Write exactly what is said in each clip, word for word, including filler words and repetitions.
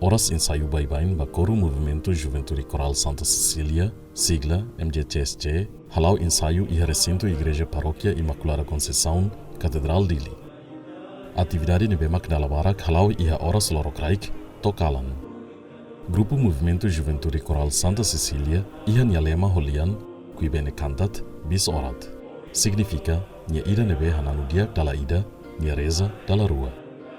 Oras ensaiu baibain ba koru Movimentu Juventude Korál Santa Cecília, sigla M J C S C, hala'o ensaiu iha resintu Igreja Parókia Imakulada Konseisaun, Katedrál Dili. Atividade ne'ebé mak dala barak hala'o iha oras lorokraik to'o kalan. Grupu Movimentu Juventude Korál Santa Cecília iha nia lema ho lian Qui bene cantat, bis orat. Signifika, nia ida ne'ebé hananu di'ak dala ida, nia reza dala rua.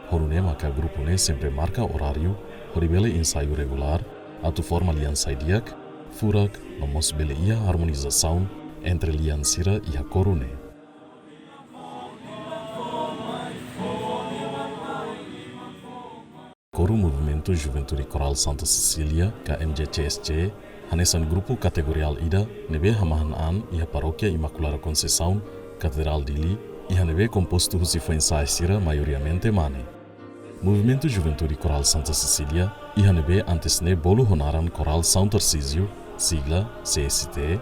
Ho nune'e maka grupu ne'e sempre marka oráriu hodi bele ensaiu regulár, atu forma lian sai di'ak, furak, no mós bele iha armonizasaun entre lian sira iha koru ne'e. Koru Movimentu Juventude Korál Santa Cecília, ka M J C S C, hanesan grupu kategoriál ida ne'ebé hamahan an iha Parókia Imakulada Konseisaun, Katedrál Dili, iha ne'ebé kompostu husi foin-sa'e sira maioriamente mane. Movimentu Juventude Korál Santa Cecília, iha ne'ebé antes ne'e bolu ho naran Korál São Tarcísio, sigla C S T,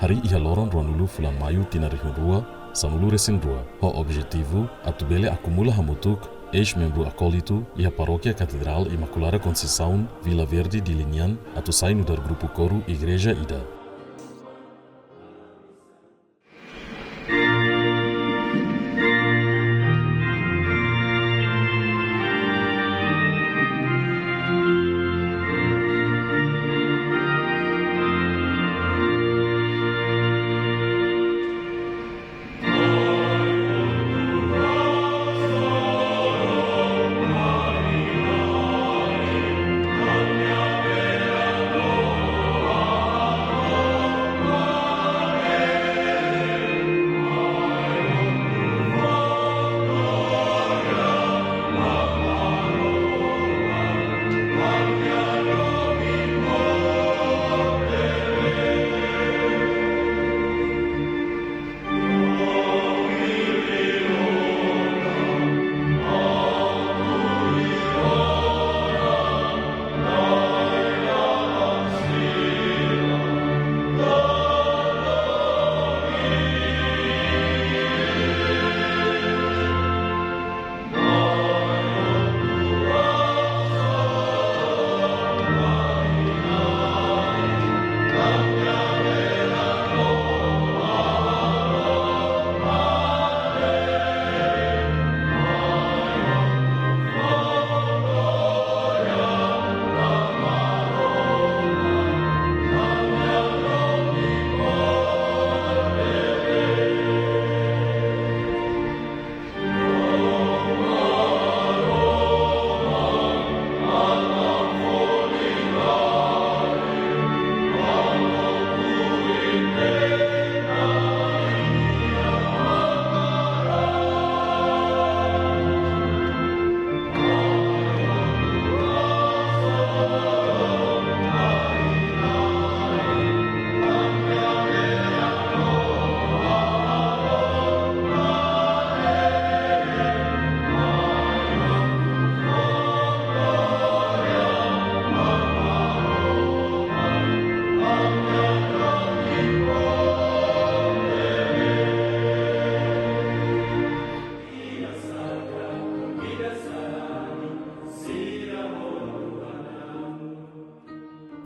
harii iha loron ruanulu fulan Maiu tinan rihun rua sanulu resin rua, ho objetivu atu bele akumula hamutuk eis-membru akólitu iha Parókia Katedrál Imakulada Konseisaun, Vila Verde, Dili nian, atu sai nu'udar grupu koru igreja ida.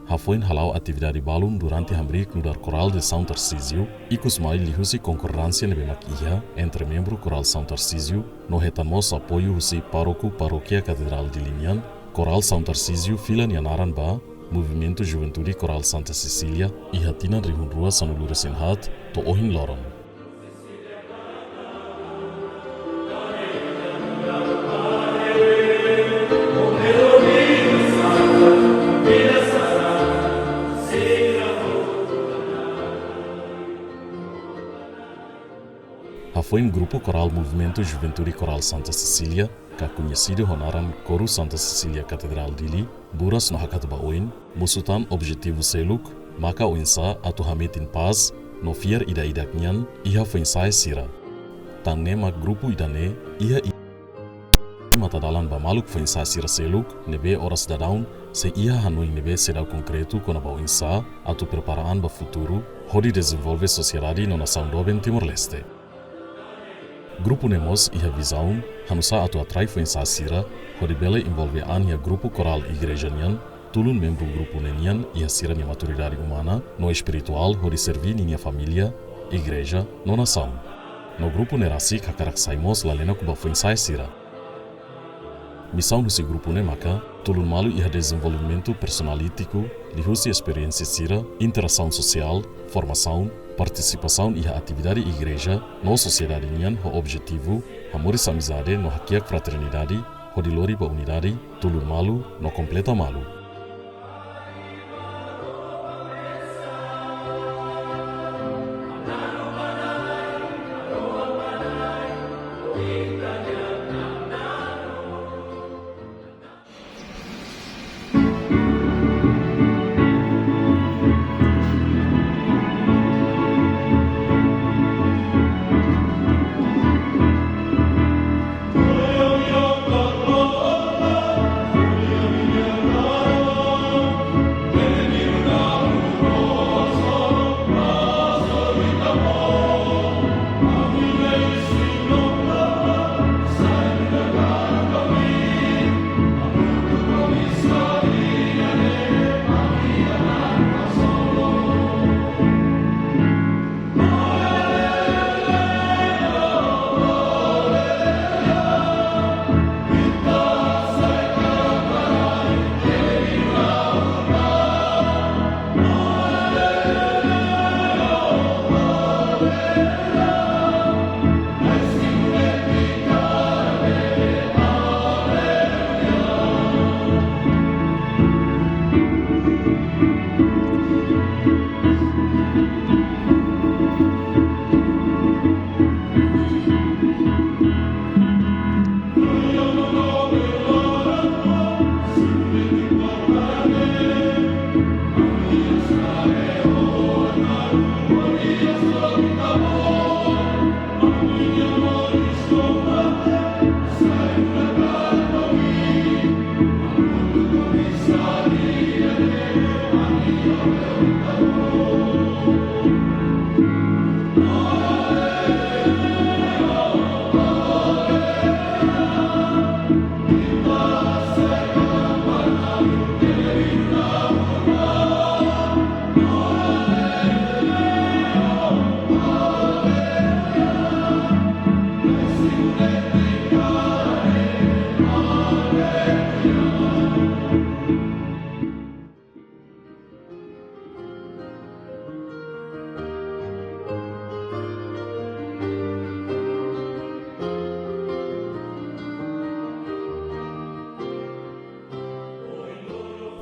Hafoin hala'o atividade balun durante hamriik nu'udar Korál de São Tarcísio, ikusmai liuhusi konkordánsia ne'ebé mak iha entre membru Korál São Tarcísio, no hetan mós apoiu husi pároku Parókia Katedrál Dili nian, Korál São Tarcísio fila nia naran ba Movimentu Juventude Korál Santa Cecília, iha tinan rihun rua sanulu resin haat to'o ohin loron. Hafoin grupu korál Movimentu Juventude Korál Santa Cecília, ka koñesidu ho naran Koru Santa Cecília Katedrál Dili, buras no hakat ba oin, mosu tan objetivu seluk, maka oinsá atu hametin pás no fiar ida-idak nian iha foin-sa'e sira. Tan ne'e mak grupu ida-ne'e iha i-, matadalan ba maluk foin-sa'e sira seluk, ne'ebé oras daudaun sei iha hanoin ne'ebé seidauk konkretu kona-ba oinsá atu prepara an ba futuru, hodi dezenvolve sosiedade no nasaun doben Timor-Leste. Grupu ne'e mós iha vizaun, hanusá atu atrai foin-sa'e sira, hodi bele envolve an iha grupu korál igreja nian, tulun membru grupu ne'e nian iha sira-nia maturidade umana no espirituál hodi serví ninia família, igreja, no nasaun. No grupu ne'e rasik hakarak sai mós lalenak ba foin-sa'e sira. Misaun husi grupu ne'e maka, tulun malu iha dezenvolvimentu personalítiku, liuhusi esperiénsia sira, interasaun sosiál, formasaun, partisipasaun iha atividade igreja, no sosiedade nian ho objetivu, hamoris amizade no hakiak fraternidade, hodi lori ba unidade, tulun malu, no kompleta malu.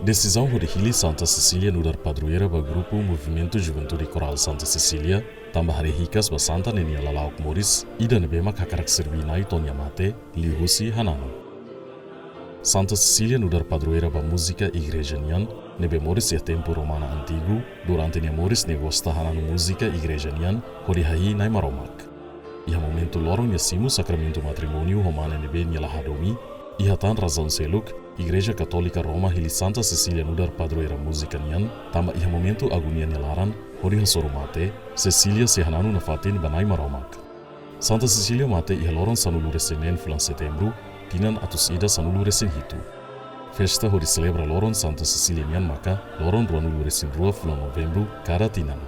Desizaun hodi hili Santa Cecília nu'udar padroeira ba grupu Movimentu Juventude Korál Santa Cecília, tanba haree hikas ba santa ne'e nia lala'ok moris, ida ne'ebé mak hakarak serbí Na'i To'o nia mate, liuhusi hananu. Santa Cecília nu'udar padroeira ba múzika igreja nian, ne'ebé moris iha tempu romana antigu, durante nia moris nia gosta hananu múzika igreja nian, hodi hahi'i Na'i Maromak. Iha momentu loron nia simu sakramentu matrimóniu ho mane ne'ebé nia la hadomi, iha tan razaun seluk, Igreja Katólika Roma hili Santa Cecília nu'udar padroeira múzika nian, tanba iha momentu agonia nia laran, hodi hasoru mate, Cecília sei hananu nafatin ba Na'i Maromak. Santa Cecília mate iha loron sanulu-resin-neen fulan Setembru, tinan atus ida sanulu-resin-hitu. Festa hodi selebra loron Santa Cecília nian maka, loron ruanulu-resin-rua fulan Novembru, kada tinan.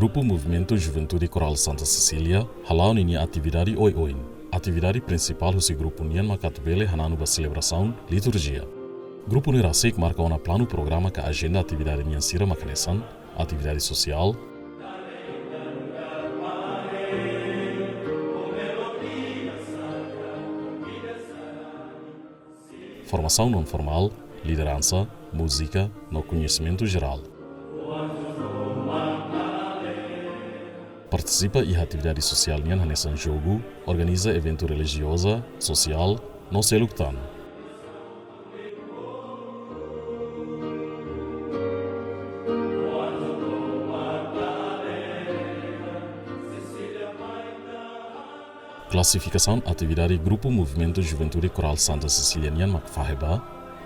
Grupu Movimentu Juventude Koral Santa Cecília hala'o ninia atividade oioin. Atividade prinsipál husi grupu nian mak atu bele hananu ba selebrasaun liturjia. Grupu ne'e rasik marka ona planu programa ka ajenda atividade nian sira mak hanesan atividade sosiál, formasaun non-formál, lideransa, múzika, no koñesimentu jerál. Partisipa iha atividade sosiál nian hanesan jogu, organiza eventu relijioza, sosiál, no seluk tan. Klasifikasaun atividade Grupu Movimentu Juventude Koral Santa Cecília nian mak fahe ba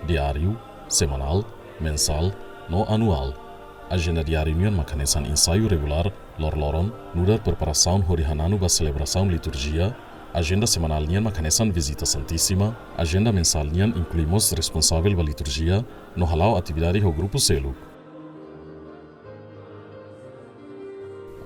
diáriu, semanál, mensál, no anuál. Ajenda diáriu nian mak hanesan ensaiu regulár, loroloron, nu'udar preparasaun hodi hananu ba selebrasaun liturjia. Ajenda semanál nian mak hanesan vizita Santísima. Ajenda mensál nian inklui mós responsavel ba liturjia, no hala'o atividade ho grupu seluk.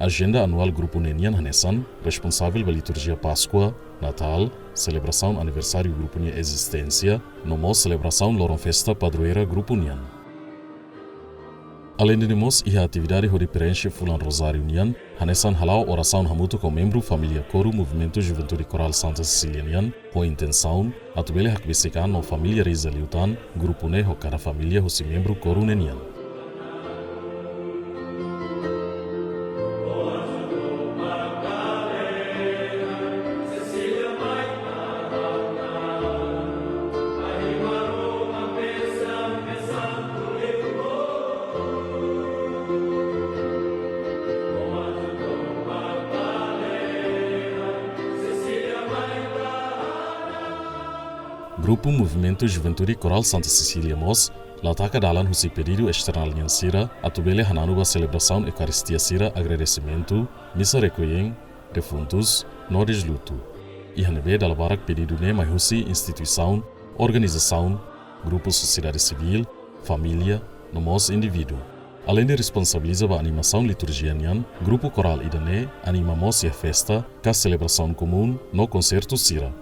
Ajenda anuál grupu ne'e nian hanesan responsavel ba liturjia Páskua, Natál, selebrasaun aniversáriu grupu nia ezisténsia, no mós selebrasaun loron festa padroeira grupu nian. Aleinde ne'e mós iha atividade hodi preenxe fulan Rozáriu nian, hanesan hala'o orasaun hamutuk ho membru família kóru Movimentu Juventude Koral Santa Cecília nian, ho intensaun atu bele hakbesik an no familiariza liután grupu ne'e ho kada família husi membru kóru ne'e nian. Grupu Movimentu Juventude Koral Santa Cecília mós la taka dalan husi pedidu esternál nian sira atu bele hananu ba selebrasaun Eukaristia sira agradesimentu, misa requiem, defuntus, no deslutu. Iha ne'ebé dala barak pedidu ne'e mai husi instituisaun, organizasaun, grupu sosiedade sivíl, família, no mós indivíduu. Aleinde responsabiliza ba animasaun liturjia nian, grupu korál ida-ne'e anima mós iha festa ka selebrasaun komún no konsertu sira.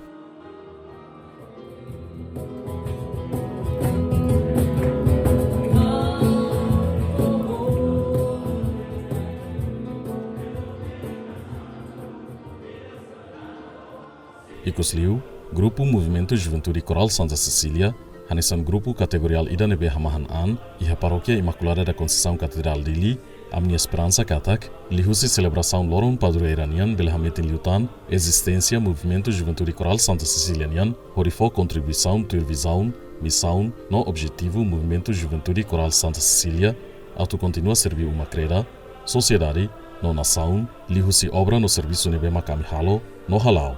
Ikusliu, Grupu Movimentu Juventude Koral Santa Cecília, hanesan grupu kategoriál ida ne'ebé hamahan an iha Parókia Imaculada da Conceição Katedrál Dili, ami-nia esperansa katak, liuhusi selebrasaun loron padroeira nian bele hametin liután ezisténsia Movimentu Juventude Koral Santa Cecília nian, hodi fó kontribuisaun tuir vizaun, misaun, no objetivu Movimentu Juventude Koral Santa Cecília, atu kontinua serví uma kreda, sosiedade, no nasaun, liuhusi obra no servisu ne'ebé mak ami halo, no hala'o.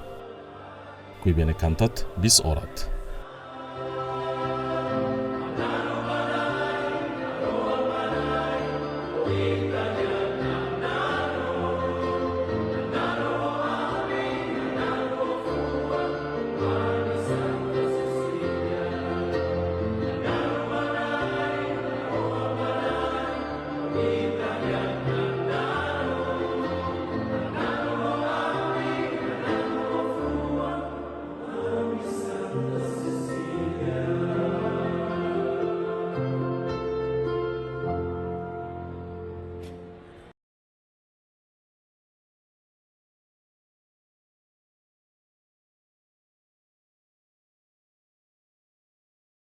Kui bene kantat, bis orat.